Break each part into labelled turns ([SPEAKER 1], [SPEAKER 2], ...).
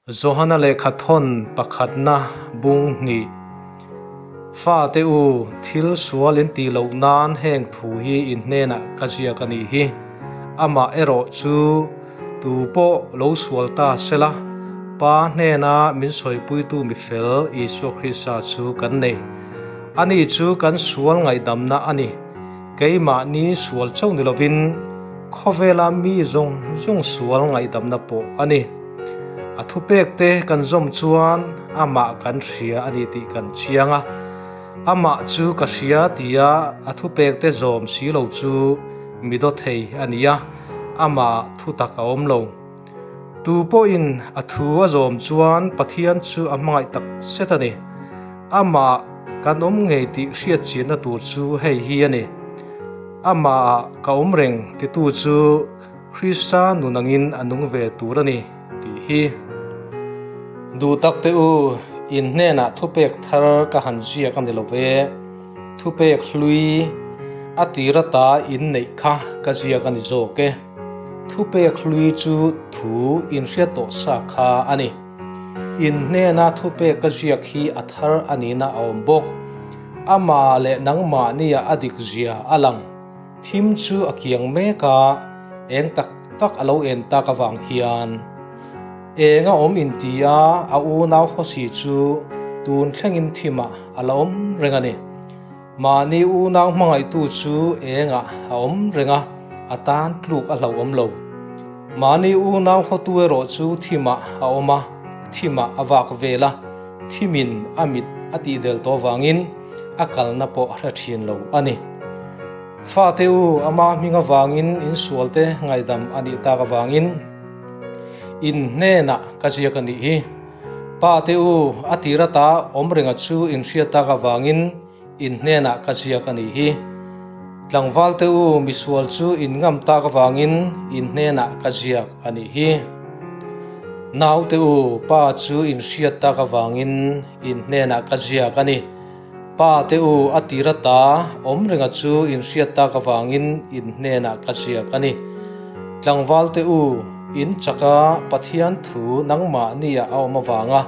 [SPEAKER 1] Johana lehkha thawn pakhatna bung hnih. Fate u, thil sual in tih loh nan heng thu hi in hnenah ka ziak a nih hi. Amah erawh chu tu pawh lo sual ta sela, Pa hnena min sawipuitu mi fel Isua Krista chu kan nei. Ani chu kan sual ngaihdamna a ni. Keimahni sual chauh ni lovin khawvela mi zawng zawng sual ngaihdamna pawh a ni. A thupekte kan zawm chuan amah kan hria a ni tih kan chiang a. Amah chu ka hria tia a thupekte zawm si lo chu mi daw thei a ni a, amah thutak a awm lo. Tu pawhin a thu a zawm chuan Pathian chu a hmangaih tak zet a ni. Amah kan awm ngei tih hriat chianna tur chu hei hi a ni. Amahah ka awm reng titu chu Krista nun angin a nung ve tur a ni tih hi. Duh tak teh u, in hnenah thupek thar ka han ziak a ni lo ve. Thupek hlui a tir ata in neih kha ka ziak a ni zawk e. Thupek hlui chu thu inhriat tawh sa kha a ni. In hnena thupek ka ziak hi a thar a nihna a awm bawk. Amah leh nangmahnia a dik zia a lang. Thim chu a kiang mek a, eng tak tak a lo en tak avang hian eng a awm inti a, a unau Hosi chu tun thlengin thimah a la awm reng a ni. Mahni unau hmangaihtu chu engah a awm reng a, a tan tluk a hlauhawm lo. Mahni unau hawtu erawh chu thimah a awm a, thimah a vak vel a, thimin a mit a tihdel tawh avangin a kalna pawh a hre thin lo a ni. Fate u, ama hming avangin insualte ngaihdam a nih tak avangin in hnenah ka ziak a nih hi. Pa te u, a tir ata awm renga chu in hriat tak avangin in hnenah ka ziak a nih hi. Tlangval te u, misual chu in ngam tak avangin in hnenah ka ziak a nih hi. Nau te u, pa chu in hriat tak avangin in hnenah ka ziak a ni. Pa te u, a tir ata awm renga chu in hriat tak avangin in hnenah ka ziak a ni. Tlangval te u, in chaka Pathian thu nangmahnia a awm avanga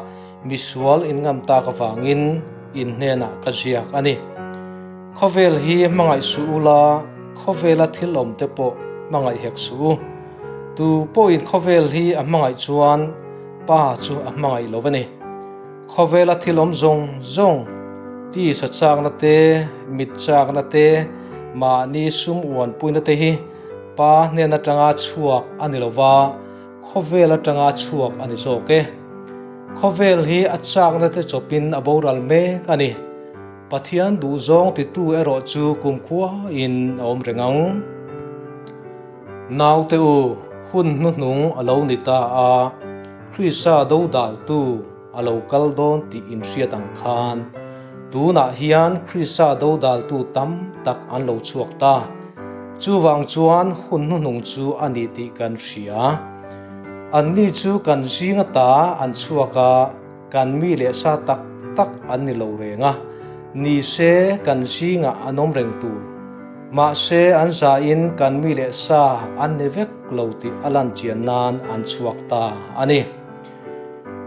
[SPEAKER 1] misual in ngam tak avangin in hnenah ka ziak a ni. Khawvel hi hmangaih suh u la, khawvela thil awm te pawh hmangaih hek suh u. Tu pawhin khawvel hi a hmangaih chuan Pa chu a hmangaih lo a ni. Khawvela thil awm zawng zawng, tisa chakna te, mit chakna te, mahni sum uanpuina te hi Pa hnen atanga chhuak a ni lova, khawvel atanga chhuak a ni zawk e. Khawvel hi a chakna te chawpin a boral mek a ni. Pathian duhzawng titu erawh chu kumkhuain a awm reng ang. Naute u, hun hnuhnung a lo ni ta a, Krista dodaltu a lo kal dawn tih in hriat ang khan, tunah hian Krista dodaltu tam tak an lo chhuak ta. Chuvang chuan hun hnuhnung chu a ni tih kan hria. Anni chu kan zing ata an chhuak a, kan mi leh sa tak tak an ni lo reng a, ni se kan zingah an awm reng tur. Mahse, an zain kan mi leh sa an ni vek lo tih a lan chian nan an chhuak ta a ni.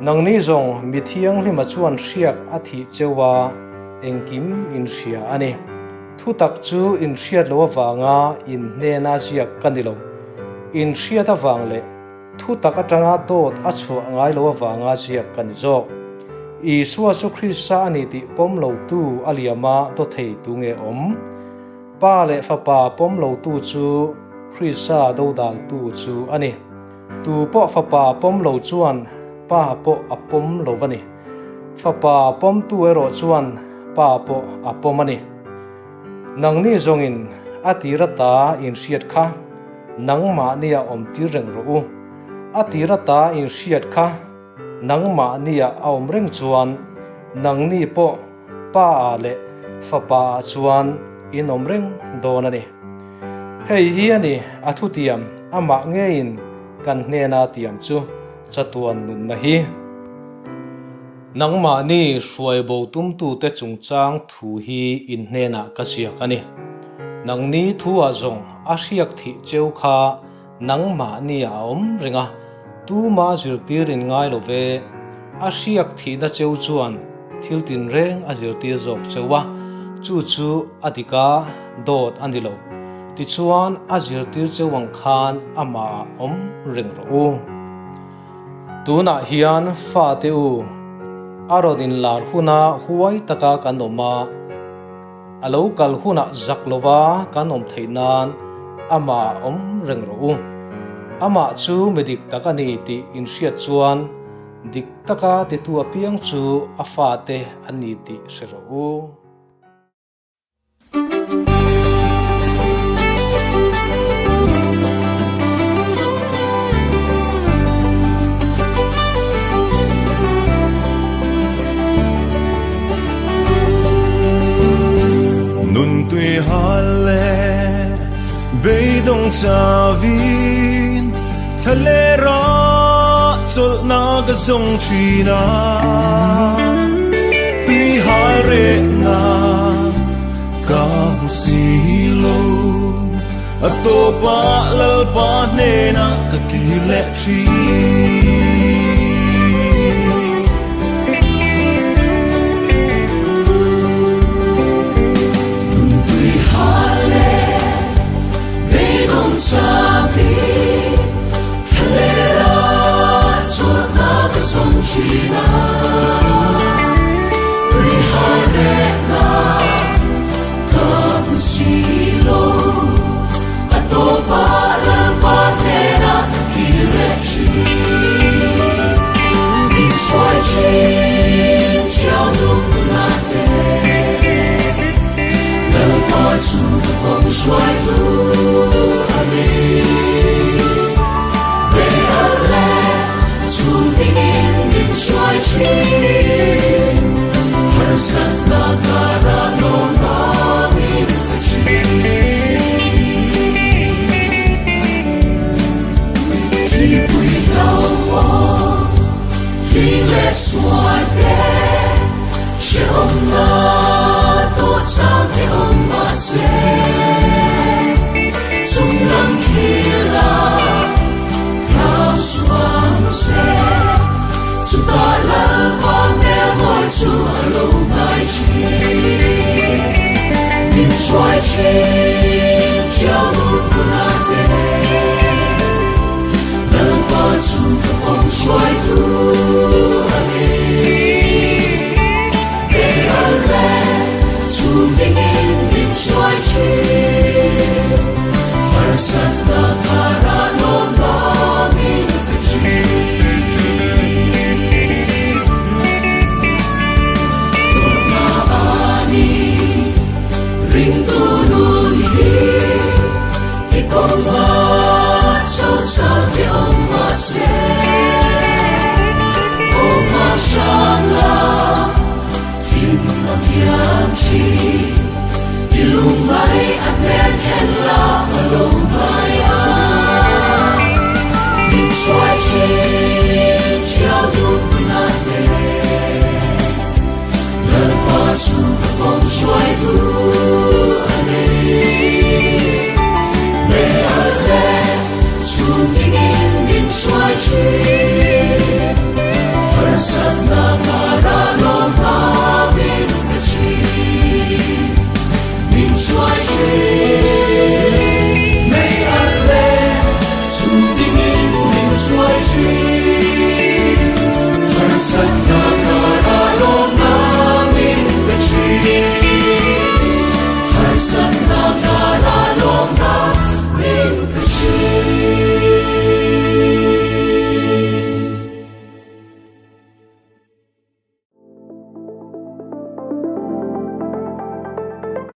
[SPEAKER 1] Nangni zawng mi thianghlima chuan hriak a thih cheu a, engkim in hria a ni. Thutak chu in hriat lo avanga in hnena ziak ka ni lo. In hriat avang leh Thutak atanga dawt a chhuah ngai lo avanga ziak ka ni zawk. Isua chu Krista a ni tih pawm lotu a liama daw thei tu nge awm? Pa leh Fapa pawm lotu chu Krista dodaltu chu a ni. Tu pawh Fapa pawm lo chuan Pa pawh a pawm lo a ni. Fapa pawmtu erawh chuan Pa pawh a pawm a ni. Nangni zawngin a tir ata inhriat kha Nangmahnia awm tir reng rawh u. A tir ata inhriat kha nangmahnia a awm reng chuan nangni pawh Pa-ah leh Fapa-ah chuan in awm reng dawn a ni. Hei hi a ni a thutiam amah ngeiin kan hnena tiam chu chatuan nunna hi. Nangmahni hruai bo tumtute chungchang thu hi in hnenah ka ziak a ni. Nangni thu-ah zawng a hriak thih cheu kha nangmahni a awm reng a. Tuma zirtir in ngai lo ve, a hriak thihna cheu chuan thil tinreng a zirtir zawk cheu a, chu chu a dik a, dawt a ni lo. Tichuan a zirtir cheu ang khan amahah awm reng rawh u. Tunah hian fate u, a rawn inlar huna huai taka kan awm a, A lo kal hunah zak lova kan awm theih nan amah awm reng rawh u. Amah chu mi dik tak a ni tih inhriat chuan dik taka titu apiang chu a fate an ni tih hre rawh u.
[SPEAKER 2] Nun tui hal leh beidawng chavin thlalera chawlhna ka zawng thin a tui hal rehna ka hmu si lo a tawpah Lalpa hnenah ka kir leh thin.